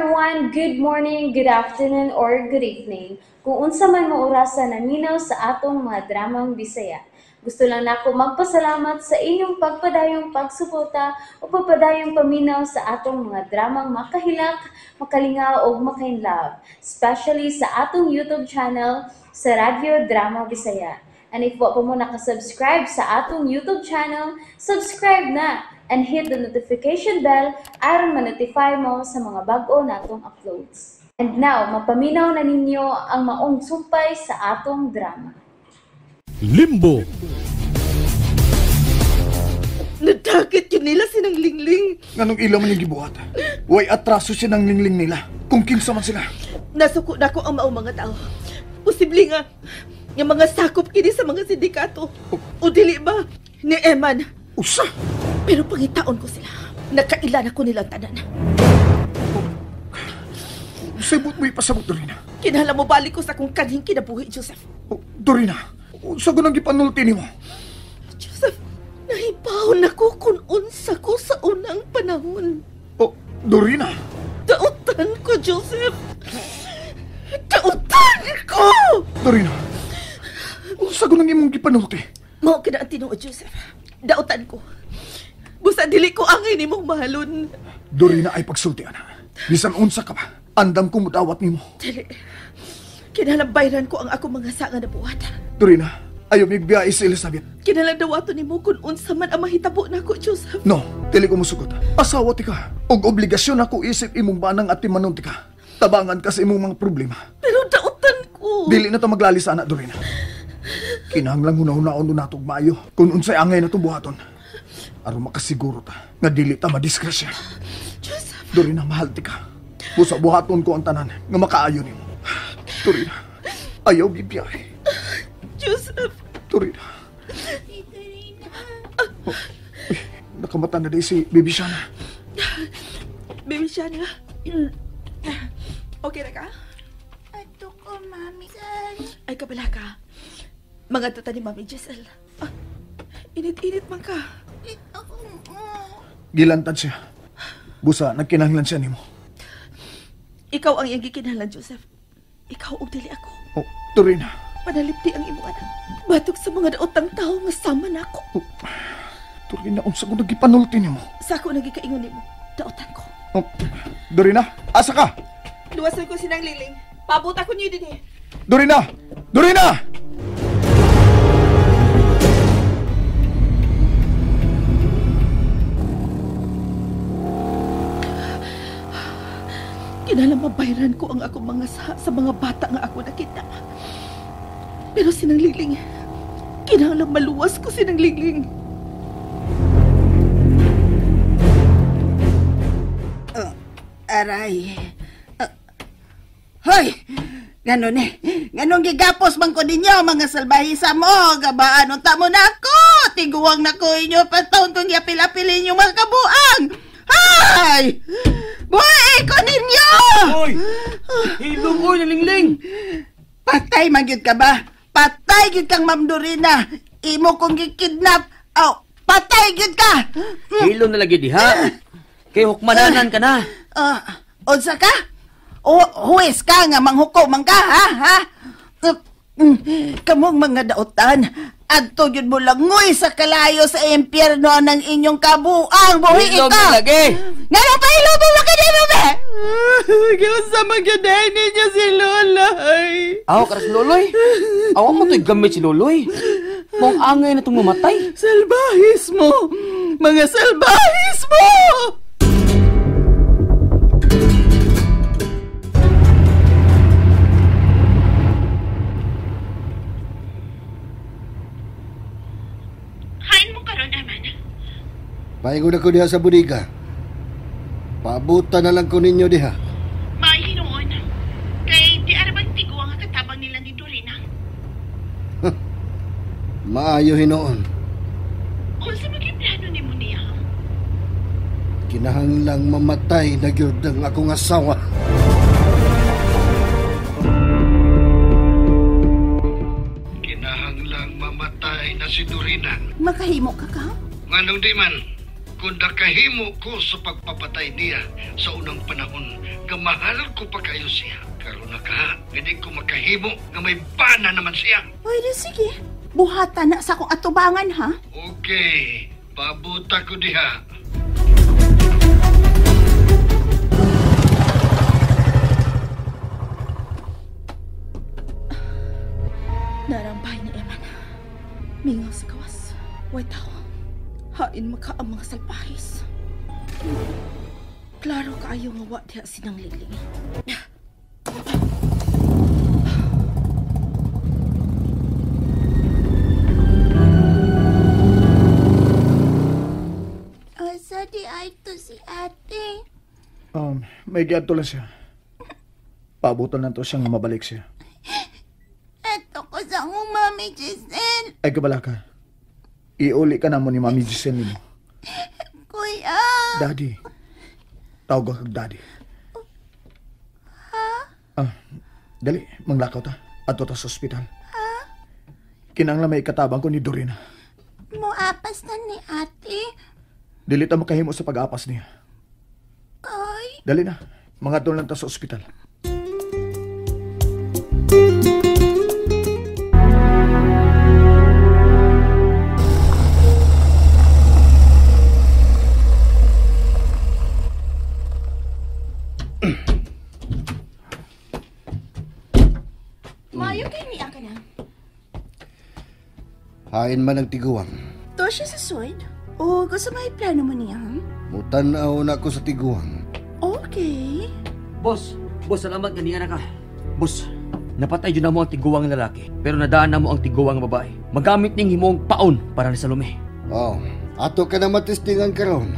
everyone! Good morning, good afternoon, or good evening. Kung unsa man mo orasa naminaw sa atong mga dramang Bisaya. Gusto lang nako magpasalamat sa inyong pagpadayong pagsuporta o pagpadayong paminaw sa atong mga dramang makahilak, makalingaw o makainlove, especially sa atong YouTube channel sa Radyo Drama Bisaya. And if wa pa mo nakasubscribe sa atong YouTube channel, subscribe na and hit the notification bell aron ma-notify mo sa mga bag-o natong uploads. And now, mapaminaw na ninyo ang maong sumpay sa atong drama. Limbo. Nadakit yun nila sinang Lingling. Nganong ila man yung gibuhat? Way atraso siya ng Lingling nila. Kung kinsa man sila. Nasuko na ko ang maong mga tao. Posible nga, yung mga sakop kini sa mga sindikato. O dili ba? Ni Eman. Usa! Pero pangitaon ko sila. Nakailan ako nilang tanan. Sabot mo ipasabot, Dorina. Kinahanglan mo balik ko sa akong kanhing kinabuhi, Joseph. Oh, Dorina, unsa ko nang gipanulti nimo? Joseph, nahibaw na ko kung unsa ko sa unang panahon. Oh, Dorina! Dautan ko, Joseph! Dautan ko! Dorina, unsa ko nang imong gipanulti? Mao kina ang tinuod, Joseph. Dautan ko. Busa dili ko angay nimong mahalon. Dorina ay pagsulti, ana. Bisan unsa ka pa, andam ko mudawat nimo. Dili. Kinahanglan bayran ko ang akong mga sanga na buhat. Dorina, ayaw migbiyahe si Elizabeth. Kinahanglan dawaton nimo kung unsa man ang mahitabo nako, Joseph. No, dili ko musugot. Asawa ti ka. Og obligasyon ako isip imong banang at timanon ti ka. Tabangan ka sa imong mga problema. Pero dautan ko. Dili na ta maglalis ana, Dorina. Kinahanglan hunahunahon na nato og maayo kung unsay angay na itong buhaton. Aron makasiguro ta nga dili ta madisgrasya. Joseph. Dorina, mahal ti ka. Busa buhaton ko ang tanan nga makaayo nimo. Dorina, ayaw gibiyahe. Joseph. Dorina. Oh, nakamata na di si Baby Shana. Baby Shana. Okay na ka? Ato ko, Mami. Ay, kabala ka. Mga tuta ni Mami Giselle. Ah, init-init man ka. Gilantad siya. Busa, nagkinahanglan siya nimo. Ikaw ang iyang gikinahanglan, Joseph. Ikaw og dili ako. Oh, Dorina. Panalipti ang imong anak. Batok sa mga daotang tao nga sama nako. Oh, Dorina, unsa ko nagipanulti nimo? Sa ako nagikaingon nimo. Daotan ko. Oh, Dorina, asa ka? Luwasan ko sinang Lingling. Paabot ako niyo dinhi. Dorina! Dorina! Kinahanglan mabayran ko ang akong mga sa mga bata nga ako nakita. Pero sinang Lingling, kinahanglan maluwas ko sinang Lingling. Aray. Hoy! Ganon eh. Ganong gigapos man ko ninyo, mga salbahisa mo. Gabaan unta mo na ako. Tiguang na ko inyo. Pataon kong yapil-apilin yung mga kabuang. Hay! Buhay ko ninyo! Hoy! Hilom, oy, nalingling! Patay man gyud ka ba? Patay gyud kang Ma'am Dorina. Imo kong gikidnap. Aw, patay gyud ka! Hilom na lagi diha. Kay hukmananan ka na. Unsa ka? O, huwes ka nga manghukom man ka, ha? Ha? Kamong mga daotan, adto gyud mo langoy sa kalayo sa impyerno ng inyong kabuang. Buhi Hilom ikaw! na lagi! Ngano pa hilom mo makinino be? Giunsa man gyud ninyo si Loloy. Aw, karas Loloy. Awa mo to'y gamit si Loloy. Mong angay na itong mamatay. Salbahis mo! Mga salbahis mo! Kain mo karon, Eman. Paingon ako diha sa bodega. Paabutan na lang ko ninyo diha. May hinuon. Kay di arabang tigo ang katabang nila ni Dorina. Maayo hinuon. Unsa man plano nimo niya? Kinahanglang mamatay na gyud ang akong asawa. Kinahanglang mamatay na si Dorina. Makahimo ka ka? Nganong di man? Kung nakahimo ko sa pagpapatay niya sa unang panahon, nga mahal ko pa kayo siya. Karon na ka, hindi ko makahimo nga may bana naman siya. Pwede, sige. Buhatan na sa akong atubangan, ha? Okay, pabuta ko diha. Narampay ni Eman. Mingaw sa gawas. Way tao. Hain maka ang mga salpahis. Klaro kaayo nga wa diha sinang ligling. Asa di ay to si ate? May giadto lang siya. Paabutan lang to siya nga mabalik siya. Eto ko sa akong Mami Giselle. Ay, kabala ka. Iuli ka na mo ni Mami Giselle nimo. Kuya! Daddy. Tawag kag daddy. Ha? Ah, dali, manglakaw ta. Adto ta sa ospital. Ha? Kinanglan may ikatabang ko ni Dorina. Muapas na ni ate. Dili ta makahimo sa pag-apas niya. Kay? Dali na. Mangadto lang ta sa ospital. Mayo kay niya ka na. Hain man ang tiguang. To siya sa suid? O gusto may plano mo niya? Mutanaw na ako sa tiguang. Okay. Boss, salamat ganiya na ka. Boss, napatay dyan na mo ang tiguang lalaki, pero nadaan na mo ang tiguang babae. Magamit ning himong paon para ni Salome. Oh, ato ka na matistingan karon.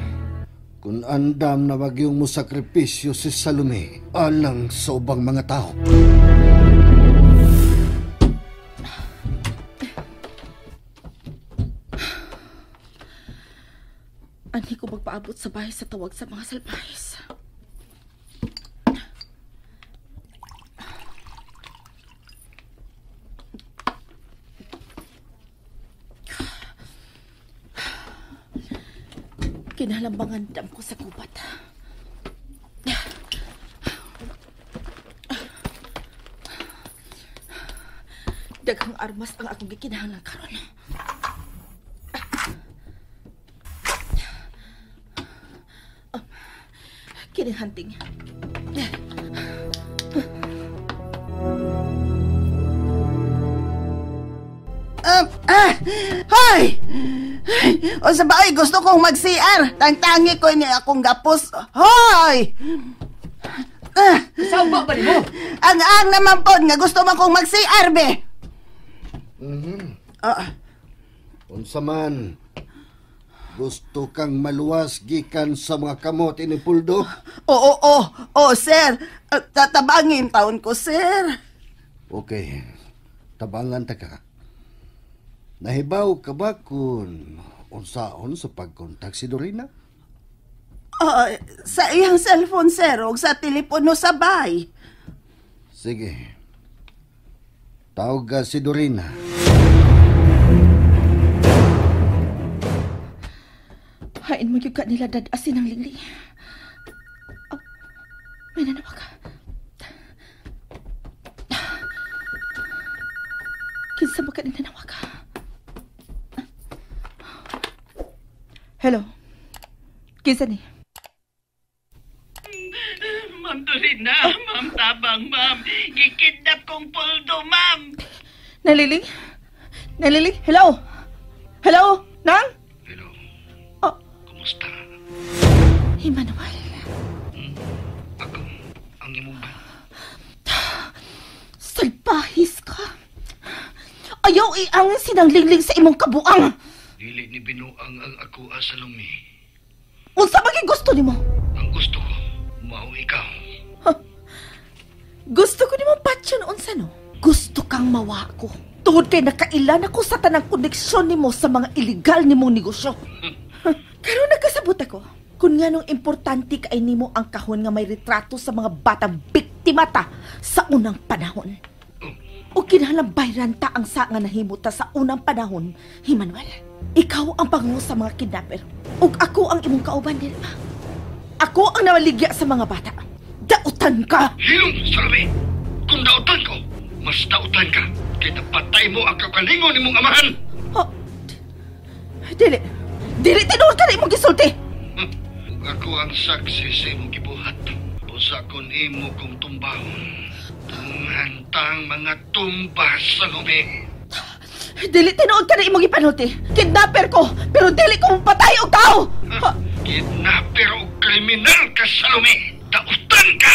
Kung andam na bagyong mo sakripisyo si Salome alang sa ubang mga tao. Ani ko magpaabot sa bahay sa tawag sa mga salpahis. Kinalambangan dam ko sa gubat. Daghang armas ang akong gikinahanglan karon. Kining hunting. Hoy! O sa ba, gusto kong mag-CR. Tangtangi ko ni akong gapos. Hoy! Saan ba nimo? Ang naman po, nga gusto man kong mag-CR, be. Unsa man, gusto kang maluwas gikan sa mga kamot ini puldo? Oo, sir. Tatabangin taon ko, sir. Okay, tabangan ta ka. Nahibaw ka ba kung unsaon sa pagkontak si Dorina? Sa iyang cellphone, sir, o sa telepono sa bay. Sige. Tawag ka si Dorina. Hain mo yung ka nila dadasin ang lingling. Oh, may nanawag ka. Kinsa mo ka nanawag ka? Hello. Kinsa ni? Ma'am Dorina, ma'am tabang, ma'am. Gikidnap kong puldo, ma'am. Naliling? Naliling? Hello? Hello? Nang? Hello. Oh. Kumusta? Emmanuel. Ako, ang imong ba? Salpahis ka. Ayaw iangin sinang lingling sa imong kabuang. Dili ni binuang ang ako, Salome. Unsa maging gusto nimo? Ang gusto ko, mao ikaw. Huh. Gusto ko nimo patyon unsa no? Gusto kang mawa ko. Tuhod kay nakailan ako sa tanang koneksyon nimo sa mga illegal nimong negosyo. Karon nagkasabot ako kung nganong importante kay nimo ang kahon nga may retrato sa mga batang biktima ta sa unang panahon. O kinahanglan bayran ta ang sa nga nahimo ta sa unang panahon, Emmanuel. Ikaw ang pangu sa mga kidnapper. Ug ako ang imong kauban, dili ba? Ako ang namaligya sa mga bata. Dautan ka! Hilom, Salome! Kung dautan ko, mas dautan ka. Kaya napatay mo ang kakalingon nimong amahan. Oh, dili. Dili tinuod ka na imong gisulti. Ug ako ang saksi sa imong gibuhat. Usa kon imo kong tumbahon. Tunghantang mga tumba, Salome. Dili tinuod ka na imong gipanulti. Kidnapper ko, pero dili ko mapatay og tao. Ha? Kidnapper o kriminal ka, Salome! Dautan ka!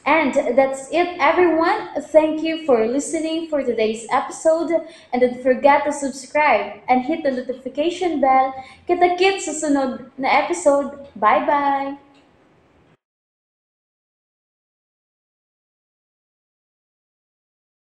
And that's it, everyone. Thank you for listening for today's episode. And don't forget to subscribe and hit the notification bell. Kita-kits sa sunod na episode. Bye-bye!